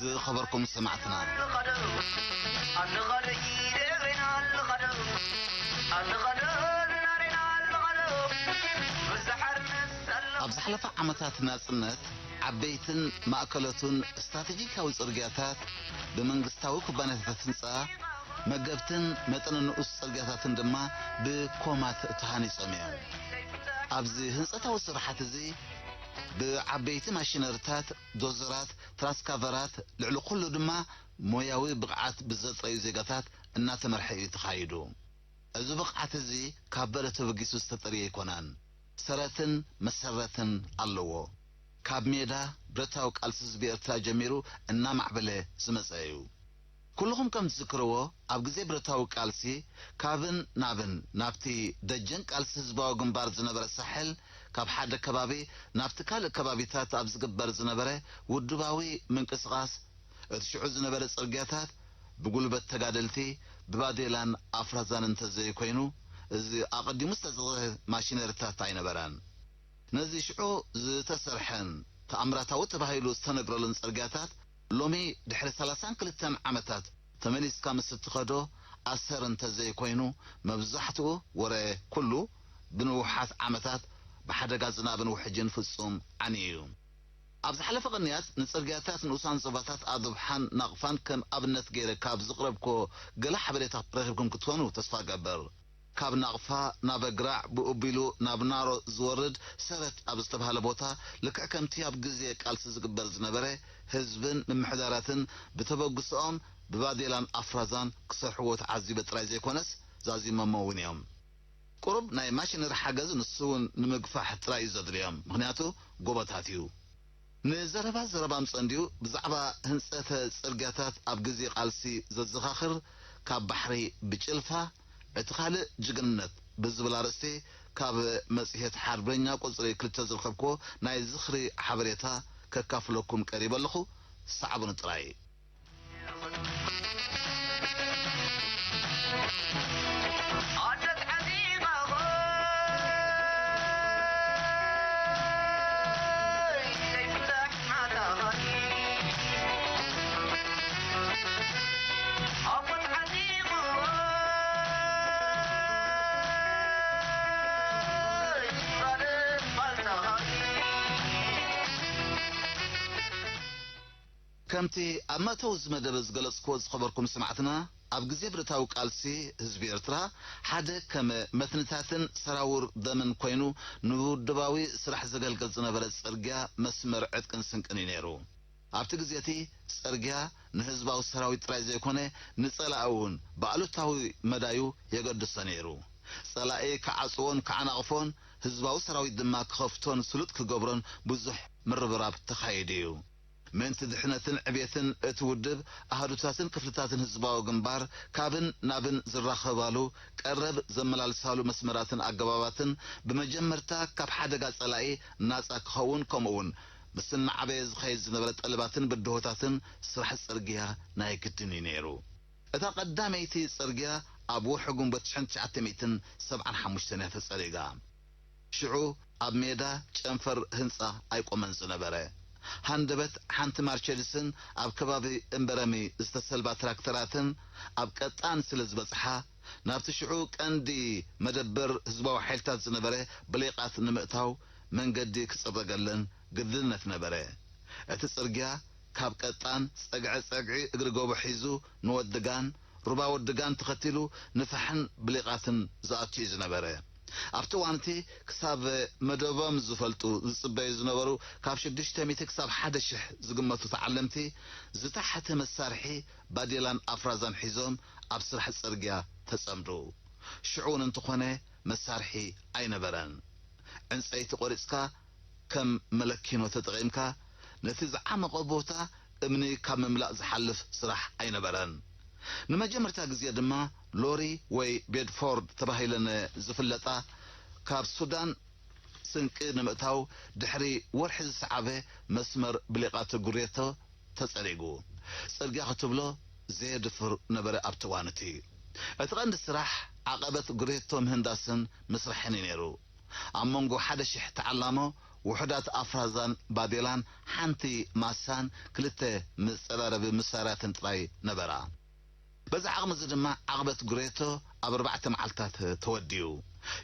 ዝኸበርኩም ሰማዕትና፣ ኣብ ዝሓለፈ ዓመታት ናጽነት ዓበይትን ማእከሎትን ስትራቴጂካዊ ጽርግያታት ብመንግስታዊ ኩባንያታት ህንጻ፣ መገብትን መጠነ ንኡስ ጽርግያታትን ድማ ብኮማት ተሃኒጾም እዮም። ኣብዚ ህንጸታዊ ስራሓት እዚ ብዓበይቲ ማሽነሪታት፣ ዶዘራት፣ ትራንስካቨራት፣ ልዕሊ ኩሉ ድማ ሞያዊ ብቕዓት ብዘጥረዩ ዜጋታት እናተመርሐ እዩ ተኻይዱ። እዚ ብቕዓት እዚ ካብ በረድ ተበጊሱ ዝተጠርየ ኣይኮነን። ሰረትን መሰረትን ኣለዎ። ካብ ሜዳ ብረታዊ ቃልሲ ህዝቢ ኤርትራ ጀሚሩ እናማዕበለ ዝመጸ እዩ። ኩልኹም ከም ትዝክርዎ፣ ኣብ ግዜ ብረታዊ ቃልሲ ካብን ናብን ናብቲ ደጀን ቃልሲ ህዝባዊ ግንባር ዝነበረ ሳሕል፣ ካብ ሓደ ከባቢ ናብቲ ካልእ ከባቢታት ኣብ ዝግበር ዝነበረ ውድባዊ ምንቅስቓስ፣ እቲ ሽዑ ዝነበረ ጽርግያታት ብጉልበት ተጋደልቲ ብባዴላን ኣፍራዛን እንተዘይኮይኑ፣ እዚ ኣቐዲሙ ዝተዘርግሐ ማሽነሪታት ኣይነበረን። ነዚ ሽዑ ዝተሰርሐን ተኣምራታዊ ተባሂሉ ዝተነግረሉን ጽርግያታት ሎሚ ድሕሪ ሰላሳን ክልተን ዓመታት ተመሊስካ ምስ እትኸዶ ኣሰር እንተዘይኮይኑ፣ መብዛሕትኡ ወረ ኩሉ ብንውሓት ዓመታት ብሓደጋ ዝናብን ውሕጅን ፍጹም ዓንዩ እዩ። ኣብ ዝሓለፈ ቅንያት ንጽርግያታት ንኡሳን ዞባታት ኣዶብሓን ናቕፋን ከም ኣብነት ገይረ ካብ ዝቕረብኮ ገለ ሓበሬታ ረኺብኩም ክትኮኑ ተስፋ እገብር። ካብ ናቕፋ ናብ ኣግራዕ ብኡቢሉ ናብ ናሮ ዝወርድ ሰረት ኣብ ዝተባህለ ቦታ፣ ልክዕ ከምቲ ኣብ ግዜ ቃልሲ ዝግበር ዝነበረ፣ ህዝብን ምምሕዳራትን ብተበግሶኦም ብባዴላን ኣፍራዛን ክሰርሕዎ ተዓዚበ ጥራይ ዘይኮነስ ዛዚሞሞ እውን እዮም። ቁሩብ ናይ ማሽነሪ ሓገዝ ንሱ እውን ንምግፋሕ ጥራይ እዩ ዘድልዮም፣ ምኽንያቱ ጎቦታት እዩ። ንዘረባ ዘረባ ምጸ እንድዩ፣ ብዛዕባ ህንጸተ ጽርግያታት ኣብ ግዜ ቃልሲ ዘዘኻኽር፣ ካብ ባሕሪ ብጭልፋ እቲ ካልእ ጅግንነት ብዝብል ኣርእስቲ ካብ መጽሔት ሓርበኛ ቁጽሪ ክልተ ዝረኸብኩዎ ናይ ዝኽሪ ሓበሬታ ከካፍለኩም ቀሪበ ኣለኹ። ሰዓቡኒ ጥራይ። ከምቲ ኣብ መእተዊ እዚ መደብ ዝገለጽክዎ ዝኸበርኩም ሰማዕትና፣ ኣብ ግዜ ብረታዊ ቃልሲ ህዝቢ ኤርትራ፣ ሓደ ከም መትንታትን ሰራውር ደምን ኮይኑ ንውድባዊ ስራሕ ዘገልግል ዝነበረ ጽርግያ መስመር ዕጥቅን ስንቅን እዩ ነይሩ። ኣብቲ ግዜ እቲ ጽርግያ ንህዝባዊ ሰራዊት ጥራይ ዘይኮነ፣ ንጸላኢ እውን ብኣሉታዊ መዳዩ የገድሶ ነይሩ። ጸላኢ ክዓጽዎን ክዓናቕፎን፣ ህዝባዊ ሰራዊት ድማ ክኸፍቶን ስሉጥ ክገብሮን ብዙሕ ምርብራብ ተኻይዱ እዩ። ምእንቲ ድሕነትን ዕቤትን እቲ ውድብ፣ ኣሃዱታትን ክፍልታትን ህዝባዊ ግንባር ካብን ናብን ዝራኸባሉ፣ ቀረብ ዘመላልሳሉ መስመራትን ኣገባባትን፣ ብመጀመርታ ካብ ሓደጋ ጸላኢ ናጻ ክኸውን፣ ከምኡውን ምስ እናዓበየ ዝኸይድ ዝነበረ ጠለባትን ብድሆታትን ስራሕ ጽርግያ ናይ ግድን እዩ ነይሩ። እታ ቀዳመይቲ ጽርግያ ኣብ ወርሒ ግንቦት ሽሕን ትሽዓተ ሚእትን ሰብዓን ሓሙሽተን እያ ተጸሪጋ። ሽዑ ኣብ ሜዳ ጨንፈር ህንጻ ኣይቆመን ዝነበረ። ሃንደበት ሓንቲ ማርቸዲስን ኣብ ከባቢ እምበረሚ ዝተሰልባ ትራክተራትን ኣብ ቀጣን ስለ ዝበጽሓ፣ ናብቲ ሽዑ ቀንዲ መደበር ህዝባዊ ሓይልታት ዝነበረ ብሌቓት ንምእታው መንገዲ ክጽረገለን ግድነት ነበረ። እቲ ጽርግያ ካብ ቀጣን ጸግዐ ጸግዒ እግሪ ጎቦ ሒዙ ንወድጋን፣ ሩባ ወድጋን ተኸቲሉ ንፋሕን ብሌቓትን ዝኣቱ እዩ ዝነበረ። ኣብቲ እዋን እቲ ክሳብ መደቦም ዝፈልጡ ዝጽበዩ ዝነበሩ ካብ ሽዱሽተ ሚእቲ ክሳብ ሓደ ሽሕ ዝግመቱ ተዓለምቲ ዝተሓተ መሳርሒ ባዴላን ኣፍራዛን ሒዞም ኣብ ስራሕ ጽርግያ ተጸምዱ። ሽዑ እውን እንተኾነ መሳርሒ ኣይነበረን። ዕንጸይቲ ቆሪጽካ ከም መለኪኖ ተጠቒምካ ነቲ ዝዓመቖ ቦታ እምኒ ካብ ምምላእ ዝሓልፍ ስራሕ ኣይነበረን። ንመጀመርታ ግዜ ድማ ሎሪ ወይ ቤድፎርድ ተባሂለን ዝፍለጣ ካብ ሱዳን ስንቂ ንምእታው ድሕሪ ወርሒ ዝሰዓበ መስመር ብሌቓት ጉሬቶ ተጸሪጉ። ጽርግያ ክትብሎ ዘየድፍር ነበረ ኣብቲ እዋን እቲ። እቲ ቀንዲ ስራሕ ዓቐበት ጉሬቶ ምህንዳስን ምስራሕን እዩ ነይሩ። ኣብ መንጎ ሓደ ሽሕ ተዓላሞ ውሑዳት ኣፍራዛን ባዴላን፣ ሓንቲ ማሳን ክልተ መጸራረቢ መሳርያትን ጥራይ ነበራ። በዚ ዓቕሚ እዚ ድማ ዓቕበት ጉሬቶ ኣብ ኣርባዕተ መዓልታት ተወዲኡ።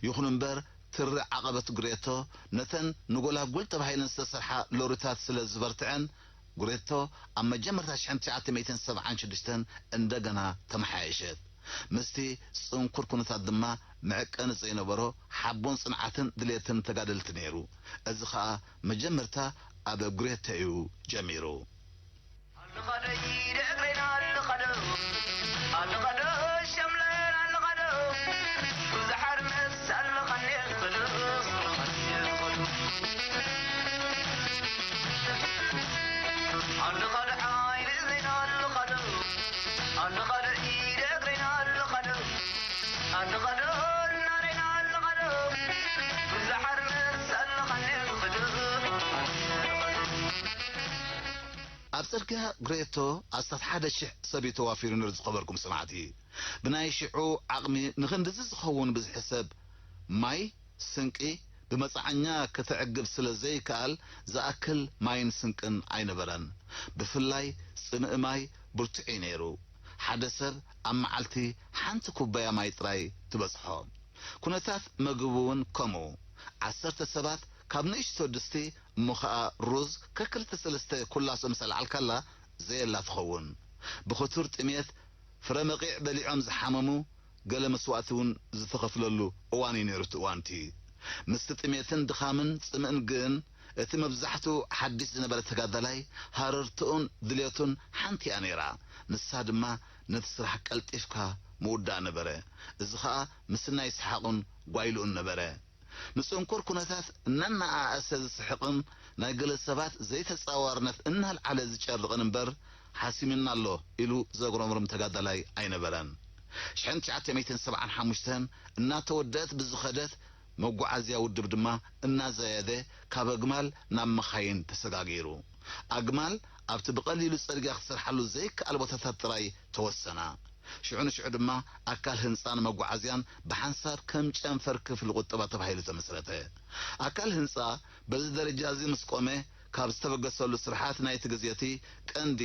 ይኹን እምበር፣ ትሪ ዓቐበት ጉሬቶ ነተን ንጎላጉል ተባሂለን ዝተሰርሓ ሎሪታት ስለ ዝበርትዐን፣ ጉሬቶ ኣብ መጀመርታ ሽሕን ትሽዓተ ሚእትን ሰብዓን ሽዱሽተን እንደገና ተመሓየሸት። ምስቲ ጽንኩር ኩነታት ድማ መዕቀኒ ዘይነበሮ ሓቦን ጽንዓትን ድሌትን ተጋደልቲ ነይሩ። እዚ ኸኣ መጀመርታ ኣብ ጉሬቶ እዩ ጀሚሩ። ኣልኻዶ ኢደ እግሬን ኣልኻዶ፣ ኣልኻዶ ሸምለን ኣልኻዶ፣ ብዙሕ ኣርመስ ኣለኻኒ ዝኸዶ፣ ኣልኻዶ ዓይኒ እግሬን ኣልኻዶ፣ ኣልኻዶ ኢደ እግሬን ኣልኻዶ፣ ኣልኻዶ ናሬን ኣልኻዶ፣ ብዙሕ ኣርመስ ኣለኻኒ ዝኸዶ። ኣብ ጽርግያ ግሬቶ ኣስታት ሓደ ሽሕ ሰብ እዩ ተዋፊሩ ነይሩ። ዝኸበርኩም ሰማዕቲ፣ ብናይ ሽዑ ዓቕሚ ንኽንድዚ ዝኸውን ብዝሒ ሰብ ማይ፣ ስንቂ፣ ብመጻዓኛ ከተዕግብ ስለ ዘይከኣል ዝኣክል ማይን ስንቅን ኣይነበረን። ብፍላይ ጽምኢ ማይ ብርቱዕ እዩ ነይሩ። ሓደ ሰብ ኣብ መዓልቲ ሓንቲ ኩባያ ማይ ጥራይ ትበጽሖ። ኩነታት መግቢ እውን ከምኡ። ዓሰርተ ሰባት ካብ ንእሽቶ ድስቲ እሞ ኸኣ ሩዝ ከክልተ ሰለስተ ኩላሶ ምስ ኣልዓልካላ ዘየላ ትኸውን። ብኽቱር ጥሜት ፍረ መቒዕ በሊዖም ዝሓመሙ ገለ መስዋእቲ እውን ዝተኸፍለሉ እዋን እዩ ነይሩ እቲ እዋን እቲ። ምስቲ ጥሜትን ድኻምን ጽምእን ግን እቲ መብዛሕትኡ ሓዲሽ ዝነበረ ተጋዳላይ ሃረርትኡን ድሌቱን ሓንቲ እያ ነይራ። ንሳ ድማ ነቲ ስራሕ ቀልጢፍካ ምውዳእ ነበረ። እዚ ኸኣ ምስናይ ሰሓቑን ጓይልኡን ነበረ። ንጽንኩር ኩነታት እናነኣኣሰ ዝስሕቕን ናይ ገለ ሰባት ዘይተጻዋርነት እናልዓለ ዝጨርቕን እምበር፣ ሓሲምና ኣሎ ኢሉ ዘጉረምርም ተጋዳላይ ኣይነበረን። ሽሕን ትሽዓተ ሚእትን ሰብዓን ሓሙሽተን እናተወደአት ብዝኸደት፣ መጓዓዝያ ውድብ ድማ እናዘየደ ካብ ኣግማል ናብ መኻይን ተሰጋጊሩ። ኣግማል ኣብቲ ብቐሊሉ ጽርግያ ክትሰርሓሉ ዘይከኣል ቦታታት ጥራይ ተወሰና። ሽዑ ንሽዑ ድማ ኣካል ህንጻን መጓዓዝያን ብሓንሳብ ከም ጨንፈር ክፍሊ ቁጠባ ተባሂሉ ተመስረተ። ኣካል ህንጻ በዚ ደረጃ እዚ ምስ ቆመ፣ ካብ ዝተበገሰሉ ስርሓት ናይቲ ግዜ እቲ ቀንዲ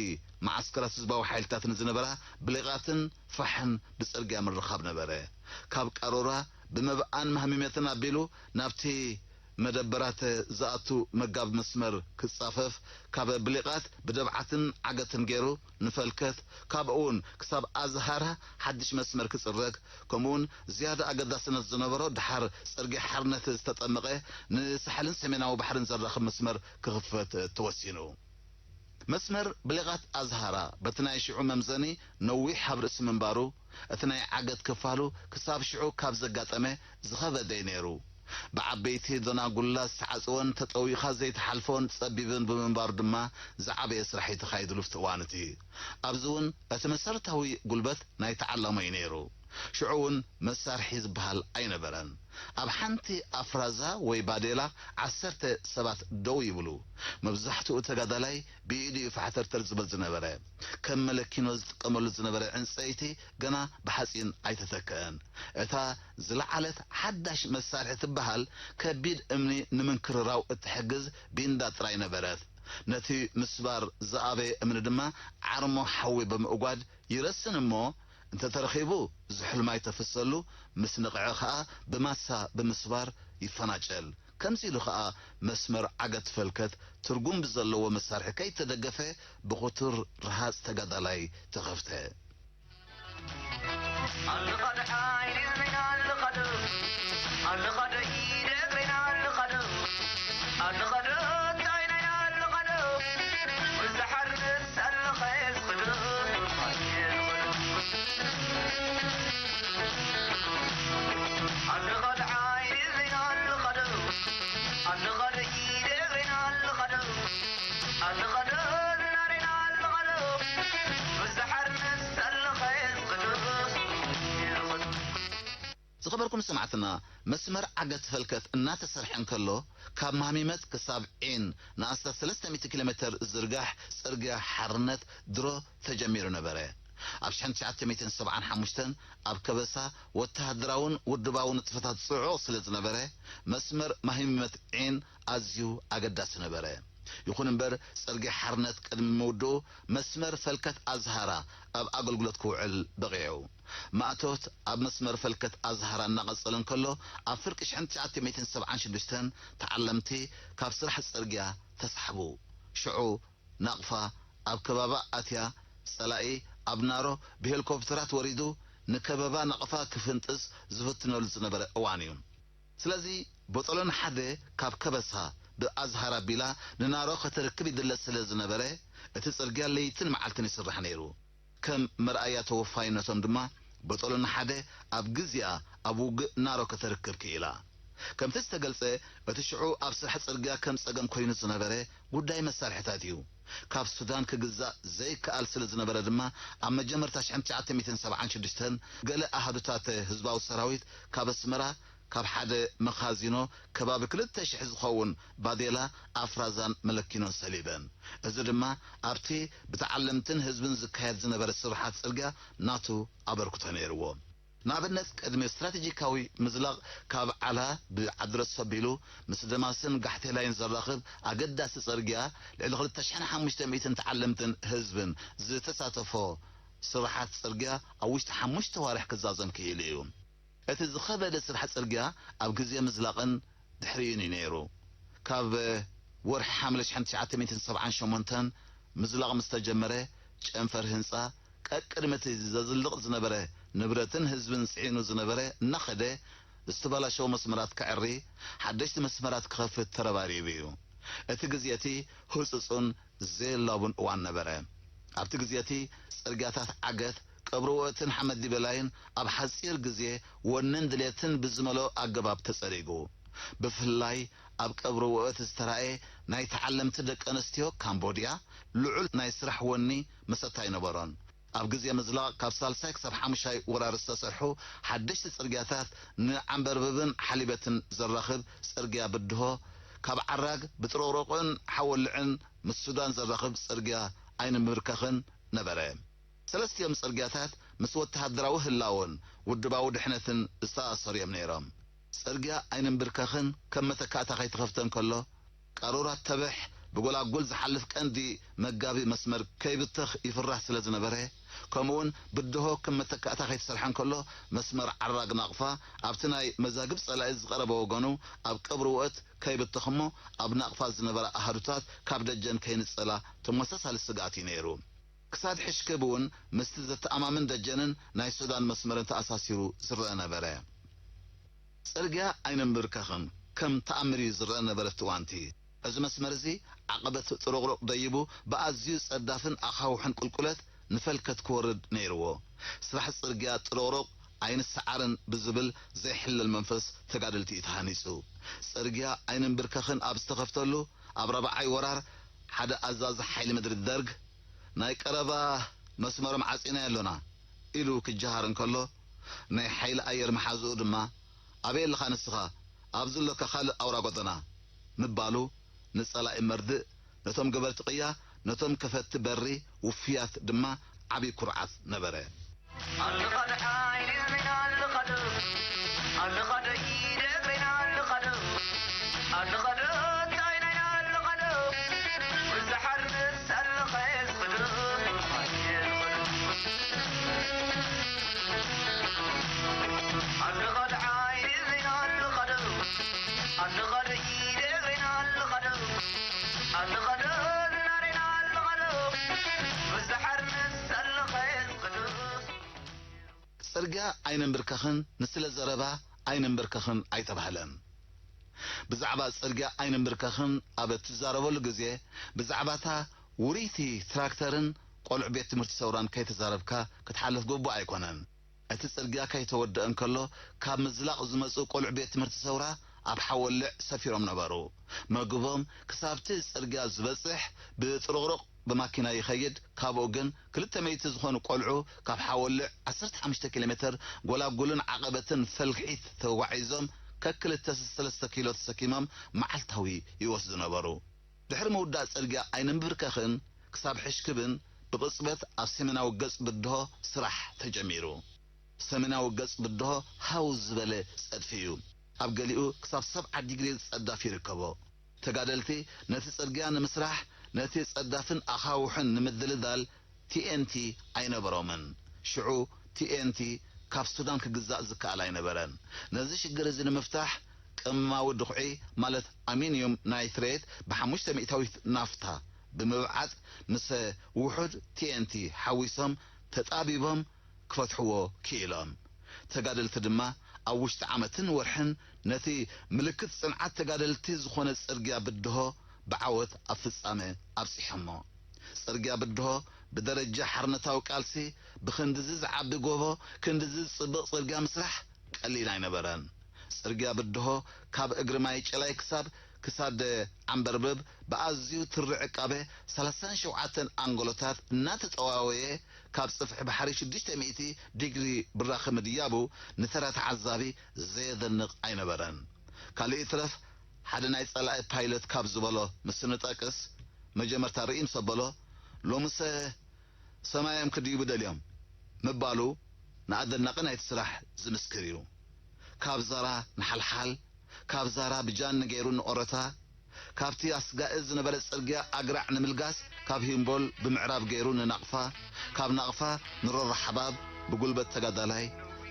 መዓስከራት ህዝባዊ ሓይልታት ንዝነበራ ብሌቓትን ፋሕን ብጽርግያ ምርኻብ ነበረ። ካብ ቃሮራ ብመብኣን ማህሚመትን ኣቢሉ ናብቲ መደበራት ዝኣቱ መጋቢ መስመር ክጻፈፍ፣ ካብ ብሊቓት ብደብዓትን ዓገትን ገይሩ ንፈልከት፣ ካብኡ እውን ክሳብ ኣዝሃራ ሓድሽ መስመር ክጽረግ፣ ከምኡውን ዝያዳ ኣገዳስነት ዝነበሮ ድሓር ጽርግያ ሓርነት ዝተጠመቐ ንሳሕልን ሰሜናዊ ባሕርን ዘራኽብ መስመር ክኽፈት ተወሲኑ። መስመር ብሌቓት ኣዝሃራ በቲ ናይ ሽዑ መምዘኒ ነዊሕ ኣብ ርእሲ ምንባሩ፣ እቲ ናይ ዓገት ክፋሉ ክሳብ ሽዑ ካብ ዘጋጠመ ዝኸበደ እዩ ነይሩ። ብዓበይቲ ደናጉላ ዝተዓጽወን ተጠዊኻ ዘይትሓልፎን ጸቢብን ብምንባሩ ድማ ዝዓበየ ስራሕ እዩ ተኻይድሉ ኣብቲ እዋን እቲ። ኣብዚ እውን እቲ መሰረታዊ ጉልበት ናይ ተዓላሞ እዩ ነይሩ። ሽዑ እውን መሳርሒ ዝበሃል ኣይነበረን። ኣብ ሓንቲ ኣፍራዛ ወይ ባዴላ ዓሰርተ ሰባት ደው ይብሉ። መብዛሕትኡ ተጋዳላይ ብኢዱ እዩ ፋሕተርተር ዝብል ዝነበረ። ከም መለኪኖ ዝጥቀመሉ ዝነበረ ዕንጸይቲ ገና ብሓጺን ኣይተተክአን። እታ ዝለዓለት ሓዳሽ መሳርሒ ትበሃል ከቢድ እምኒ ንምንክርራው እትሕግዝ ቢንዳ ጥራይ ነበረት። ነቲ ምስባር ዝኣበየ እምኒ ድማ ዓርሞ ሓዊ ብምእጓድ ይረስን እሞ፣ እንተ ተረኺቡ ዝሑል ማይ ተፍሰሉ፣ ምስ ነቕዐ ኸኣ ብማሳ ብምስባር ይፈናጨል። ከምዚ ኢሉ ኸኣ መስመር ዓገት ፈልከት ትርጉም ብዘለዎ መሳርሒ ከይተደገፈ ብኽቱር ረሃጽ ተጋዳላይ ተኸፍተ። ኣልኻድ ዓይኒ እዝነይ ኣልኻድ፣ ኣልኻድ ኢደ እግረይ ኣልኻድ፣ ኣልኻድ ጣይናይ ኣልኻድ፣ ብዝሓርስ ኣለኸ ዝኽድ። ኣልኻድ ዓይኒ እዝነይ ኣልኻድ፣ ኣልኻድ ኢደ እግረይ ኣልኻድ፣ ኣልኻድ ዝናረይ ኣልኻድ፣ ብዝሓርስ ዝኸበርኩም ሰማዕትና፣ መስመር ዓገት ፈልከት እናተሰርሐ እንከሎ፣ ካብ ማህሚመት ክሳብ ዒን ንኣስታት ሰለስተ ሚእቲ ኪሎ ሜተር ዝርጋሕ ጽርግያ ሓርነት ድሮ ተጀሚሩ ነበረ። ኣብ ሽሕን ትሽዓተ ሚእትን ሰብዓን ሓሙሽተን ኣብ ከበሳ ወተሃደራውን ውድባውን ንጥፈታት ጽዑቕ ስለ ዝነበረ፣ መስመር ማሂመት ዒን ኣዝዩ ኣገዳሲ ነበረ። ይኹን እምበር፣ ጽርግያ ሓርነት ቅድሚ ምውድኡ፣ መስመር ፈልከት ኣዝሃራ ኣብ ኣገልግሎት ክውዕል በቒዑ። ማእቶት ኣብ መስመር ፈልከት ኣዝሃራ እናቐጸለ እንከሎ፣ ኣብ ፍርቂ ሽሕን ትሽዓተ ሚእትን ሰብዓን ሽዱሽተን ተዓለምቲ ካብ ስራሕ ጽርግያ ተሳሕቡ። ሽዑ ናቕፋ ኣብ ከባባ ኣትያ፣ ጸላኢ ኣብ ናሮ ብሄሊኮፕተራት ወሪዱ ንከበባ ናቕፋ ክፍንጥስ ዝፍትነሉ ዝነበረ እዋን እዩ። ስለዚ ቦጦሎኒ ሓደ ካብ ከበሳ ብኣዝሃር ኣቢላ ንናሮ ከተርክብ ይድለ ስለ ዝነበረ፣ እቲ ጽርግያ ለይትን መዓልትን ይስራሕ ነይሩ። ከም መርኣያ ተወፋይነቶም ድማ፣ ቦጦሎኒ ሓደ ኣብ ግዜኣ ኣብ ውግእ ናሮ ከተርክብ ክኢላ። ከምቲ ዝተገልጸ፣ እቲ ሽዑ ኣብ ስራሕ ጽርግያ ከም ጸገም ኮይኑ ዝነበረ ጉዳይ መሳርሒታት እዩ። ካብ ሱዳን ክግዛእ ዘይከኣል ስለ ዝነበረ ድማ፣ ኣብ መጀመርታ ሽሕን ትሽዓተ ሚእትን ሰብዓን ሽዱሽተን ገለ ኣሃዱታት ህዝባዊ ሰራዊት ካብ ኣስመራ ካብ ሓደ መኻዚኖ ከባቢ ክልተ ሽሕ ዝኸውን ባዴላ ኣፍራዛን መለኪኖን ሰሊበን። እዚ ድማ ኣብቲ ብተዓለምትን ህዝብን ዝካየድ ዝነበረ ስርሓት ጽርግያ ናቱ ኣበርክቶ ነይርዎ። ንኣብነት፣ ቅድሚ ስትራቴጂካዊ ምዝላቕ ካብ ዓላ ብዓድረስ ሰቢሉ ምስ ደማስን ጋሕቴላይን ዘራኽብ ኣገዳሲ ጽርግያ፣ ልዕሊ ክልተ ሽሕን ሓሙሽተ ሚእትን ተዓለምትን ህዝብን ዝተሳተፎ ስርሓት ጽርግያ ኣብ ውሽጢ ሓሙሽተ ዋርሕ ክዛዘም ክኢሉ እዩ። እቲ ዝኸበደ ስራሕ ጽርግያ ኣብ ግዜ ምዝላቕን ድሕሪኡን እዩ ነይሩ። ካብ ወርሒ ሓምለ ሽሕን ትሽዓተ ሚእትን ሰብዓን ሸሞንተን ምዝላቕ ምስ ተጀመረ፣ ጨንፈር ህንጻ ቀቅድሚ እቲ ዘዝልቕ ዝነበረ ንብረትን ህዝብን ጽዒኑ ዝነበረ እናኸደ፣ ዝተበላሸዉ መስመራት ከዕሪ፣ ሓደሽቲ መስመራት ክኸፍት ተረባሪቡ እዩ። እቲ ግዜ እቲ ህጹጽን ዘየላቡን እዋን ነበረ። ኣብቲ ግዜ እቲ ጽርግያታት ዓገት፣ ቀብሪ ውእትን ሓመድ ዲበላይን ኣብ ሓጺር ግዜ ወንን ድሌትን ብዝመልኦ ኣገባብ ተጸሪጉ። ብፍላይ ኣብ ቀብሪ ውእት ዝተራእየ ናይ ተዓለምቲ ደቂ ኣንስትዮ ካምቦድያ ልዑል ናይ ስራሕ ወኒ መሰታ ኣይነበሮን። ኣብ ግዜ ምዝላቕ ካብ ሳልሳይ ክሳብ ሓሙሻይ ወራር ዝተሰርሑ ሓደሽቲ ጽርግያታት ንዓምበርብብን ሓሊበትን ዘራኽብ ጽርግያ ብድሆ፣ ካብ ዓራግ ብጥሮቕሮቕን ሓወልዕን ምስ ሱዳን ዘራኽብ ጽርግያ ኣይንምብርከኽን ነበረ። ሰለስቲኦም ጽርግያታት ምስ ወተሃደራዊ ህላወን ውድባዊ ድሕነትን ዝተኣሳሰሩ እዮም ነይሮም። ጽርግያ ኣይንምብርከኽን ከም መተካእታ ከይተኸፍተ እንከሎ፣ ቃሩራት ተበሕ ብጎላጉል ዝሓልፍ ቀንዲ መጋቢ መስመር ከይብተኽ ይፍራሕ ስለ ዝነበረ፣ ከምኡውን ብድሆ ከም መተካእታ ከይተሰርሐ እንከሎ፣ መስመር ዓራግ ናቕፋ ኣብቲ ናይ መዛግብ ጸላኢ ዝቐረበ ወገኑ ኣብ ቀብሪ ውእት ከይብተኽ እሞ፣ ኣብ ናቕፋ ዝነበራ ኣሃዱታት ካብ ደጀን ከይንጸላ ተመሳሳሊ ስግኣት እዩ ነይሩ። ክሳድ ሕሽክብ እውን ምስቲ ዘተኣማምን ደጀንን ናይ ሱዳን መስመርን ተኣሳሲሩ ዝረአ ነበረ። ጽርግያ ኣይንምብርከኽን ከም ተኣምር እዩ ዝረአ ነበረ እቲ እዋንቲ። እዚ መስመር እዚ ዓቐበት ጥሩቕሩቕ ደይቡ ብኣዝዩ ጸዳፍን ኣኻውሕን ቁልቁለት ንፈልከት ክወርድ ነይርዎ። ስራሕ ጽርግያ ጥሩቕሩቕ ኣይንሰዓርን ብዝብል ዘይሕለል መንፈስ ተጋደልቲ እዩ ተሃኒጹ። ጽርግያ ኣይንምብርከኽን ኣብ ዝተኸፍተሉ ኣብ ራብዓይ ወራር ሓደ ኣዛዚ ሓይሊ ምድሪ ደርግ ናይ ቀረባ መስመሮም ዓጺናዮ ኣሎና ኢሉ ክጀሃር እንከሎ፣ ናይ ሓይሊ ኣየር መሓዝኡ ድማ፣ ኣበይ ኣለኻ ንስኻ? ኣብዚ ኣሎካ ካልእ ኣውራ ጎደና ምባሉ ንጸላኢ መርድእ፣ ነቶም ገበርቲ ቅያ፣ ነቶም ከፈትቲ በሪ ውፉያት ድማ ዓቢ ኩርዓት ነበረ። ጽርግያ ኣይንምብርከኽን ንስለ ዘረባ ኣይንምብርከኽን ኣይተባህለን። ብዛዕባ ጽርግያ ኣይንምብርከኽን ኣብ እትዛረበሉ ግዜ፣ ብዛዕባታ ውርይቲ ትራክተርን ቆልዑ ቤት ትምህርቲ ሰውራን ከይተዛረብካ ክትሓልፍ ግቡእ ኣይኮነን። እቲ ጽርግያ ከይተወደአ እንከሎ፣ ካብ ምዝላቕ ዝመጹ ቆልዑ ቤት ትምህርቲ ሰውራ ኣብ ሓወልዕ ሰፊሮም ነበሩ። መግቦም ክሳብቲ ጽርግያ ዝበጽሕ ብጥሩቕሩቕ ብማኪና ይኸይድ። ካብኡ ግን ክልተ ሚእቲ ዝኾኑ ቆልዑ ካብ ሓወልዕ ዓሰርተ ሓሙሽተ ኪሎ ሜተር ጎላጉልን ዓቐበትን ፈልሒት ተጓዒዞም ከክልተ ሰለስተ ኪሎ ተሰኪሞም መዓልታዊ ይወስዱ ነበሩ። ድሕሪ ምውዳእ ጽርግያ ኣይንምብርከኽን ክሳብ ሕሽክብን ብቕጽበት ኣብ ሰሜናዊ ገጽ ብድሆ ስራሕ ተጀሚሩ። ሰሜናዊ ገጽ ብድሆ ሃው ዝበለ ጸድፊ እዩ። ኣብ ገሊኡ ክሳብ ሰብዓ ዲግሪ ጸዳፍ ይርከቦ። ተጋደልቲ ነቲ ጽርግያ ንምስራሕ፣ ነቲ ጸዳፍን ኣኻውሕን ንምድልዳል ቲ ኤን ቲ ኣይነበሮምን። ሽዑ ቲ ኤን ቲ ካብ ሱዳን ክግዛእ ዝከኣል ኣይነበረን። ነዚ ሽግር እዚ ንምፍታሕ ቀመማዊ ድኹዒ ማለት ኣሚንዩም ናይትሬት ብሓሙሽተ ሚእታዊት ናፍታ ብምብዓጥ ምስ ውሑድ ቲ ኤን ቲ ሓዊሶም ተጣቢቦም ክፈትሕዎ ክኢሎም። ተጋደልቲ ድማ ኣብ ውሽጢ ዓመትን ወርሕን ነቲ ምልክት ጽንዓት ተጋደልቲ ዝኾነ ጽርግያ ብድሆ ብዓወት ኣብ ፍጻመ ኣብጺሖሞ። ጽርግያ ብድሆ ብደረጃ ሓርነታዊ ቃልሲ ብክንድዚ ዝዓቢ ጎቦ ክንድዚ ዝጽብቕ ጽርግያ ምስራሕ ቀሊል ኣይነበረን። ጽርግያ ብድሆ ካብ እግሪ ማይ ጨላይ ክሳብ ክሳድ ዓምበርብብ ብኣዝዩ ትሪ ዕቃበ ሰላሳን ሸውዓተን ኣንጎሎታት እናተጠዋወየ ካብ ጽፍሒ ባሕሪ ሽዱሽተ ሚእቲ ዲግሪ ብራኸ ምድያቡ ንተራ ተዓዛቢ ዘየደንቕ ኣይነበረን። ካልእ ይትረፍ ሓደ ናይ ጸላኢ ፓይለት ካብ ዝበሎ ምስ ንጠቅስ መጀመርታ ርእይ ምስ ኣበሎ ሎምሰ ሰማዮም ክድይቡ ደልዮም ምባሉ ንኣደናቒ ናይቲ ስራሕ ዝምስክር እዩ። ካብ ዛራ ንሓልሓል፣ ካብ ዛራ ብጃን ገይሩ ንኦረታ፣ ካብቲ ኣስጋኢ ዝነበረ ጽርግያ ኣግራዕ ንምልጋስ ካብ ሂምቦል ብምዕራብ ገይሩ ንናቕፋ፣ ካብ ናቕፋ ንሮሮ ሓባብ ብጉልበት ተጋዳላይ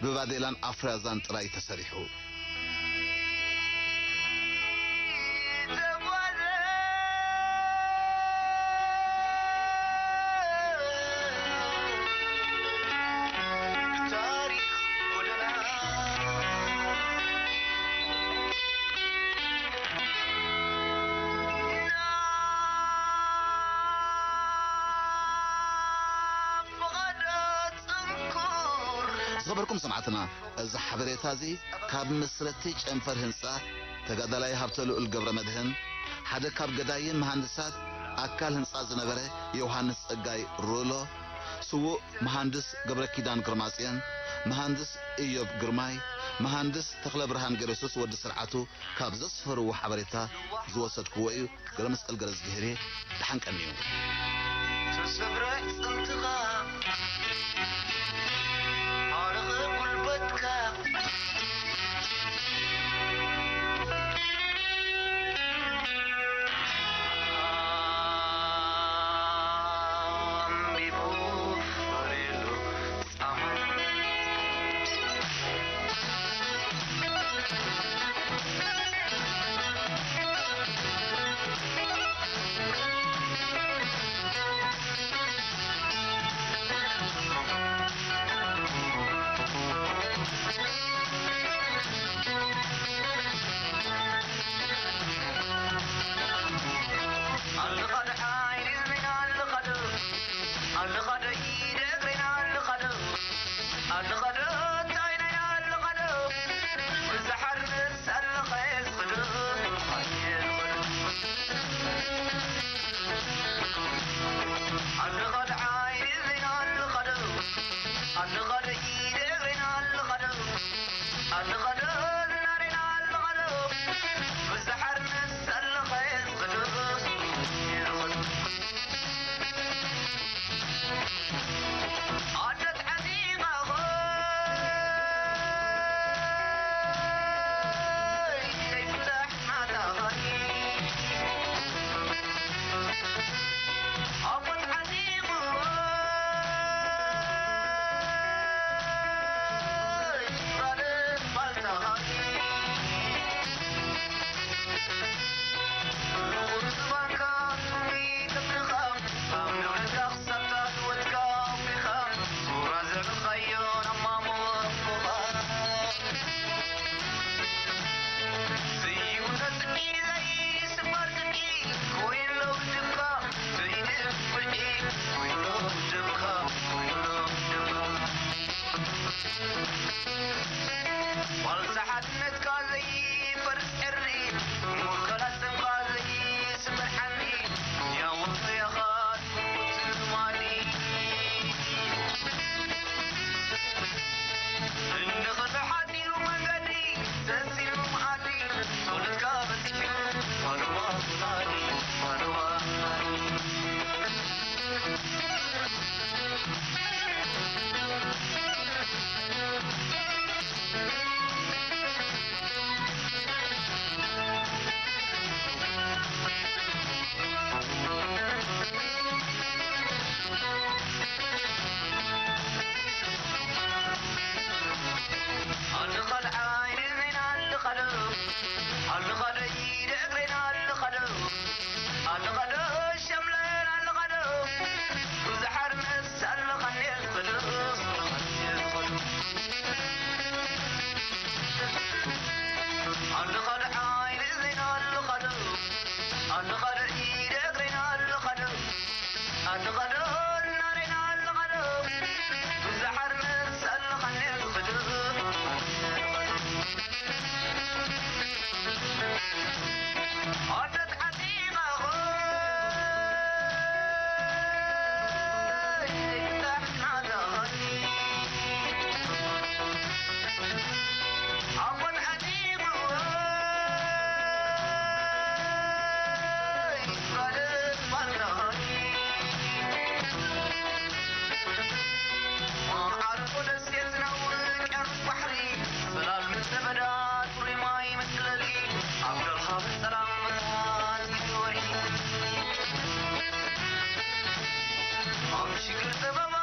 ብባዴላን ኣፍራዛን ጥራይ ተሰሪሑ። ዝኸበርኩም ሰማዕትና፣ እዚ ሓበሬታ እዚ ካብ መስረቲ ጨንፈር ህንጻ ተጋዳላይ ሃብተልኡል ገብረመድህን፣ ሓደ ካብ ገዳይም መሃንድሳት ኣካል ህንጻ ዝነበረ ዮሃንስ ጸጋይ ሩሎ፣ ስዉእ መሃንድስ ገብረኪዳን ግርማጽዮን፣ መሃንድስ ኢዮብ ግርማይ፣ መሃንድስ ተኽለብርሃን ገረሱስ ወዲ ስርዓቱ ካብ ዘስፈርዎ ሓበሬታ ዝወሰድክዎ እዩ። ገብረመስቀል ገረዝግሄርየ ደሓን ቀንዩ። ተሰብረ ጽንትኻ፣ ኣረኸ ጉልበትካ፣ ኣንቢቡ ፈርየሉ። ኣልኻዶ ዓይኒ እዝነይና ኣልኻዶ፣ ኣልኻዶ ኢደ እግረይና ኣልኻዶ፣ ኣልኻዶ ሸምለን ኣልኻዶ፣ ብዙሕ ኣርመስ ኣለኻኒ ኣልኻዶ፣ ኣልኻዶ ዓይኒ እዝነይና ኣልኻዶ፣ ኣልኻዶ ኢደ እግረይና ኣልኻዶ፣ ኣልኻዶ ናረይና ኣልኻዶ፣ ብዙሕ ኣርመስ ኣለኻኒ ኣልኻዶ። ዓረፎ ደሴት ዝነውር ውቅያኖስ ባሕሪ፣ ጽላል ምድረ በዳ ጽሩይ ማይ መጽለሊ፣ ኣብ ዶልሃ ብሰላም መጽሓፍ ይወሪ። ኣብ ሽግር ጸበባ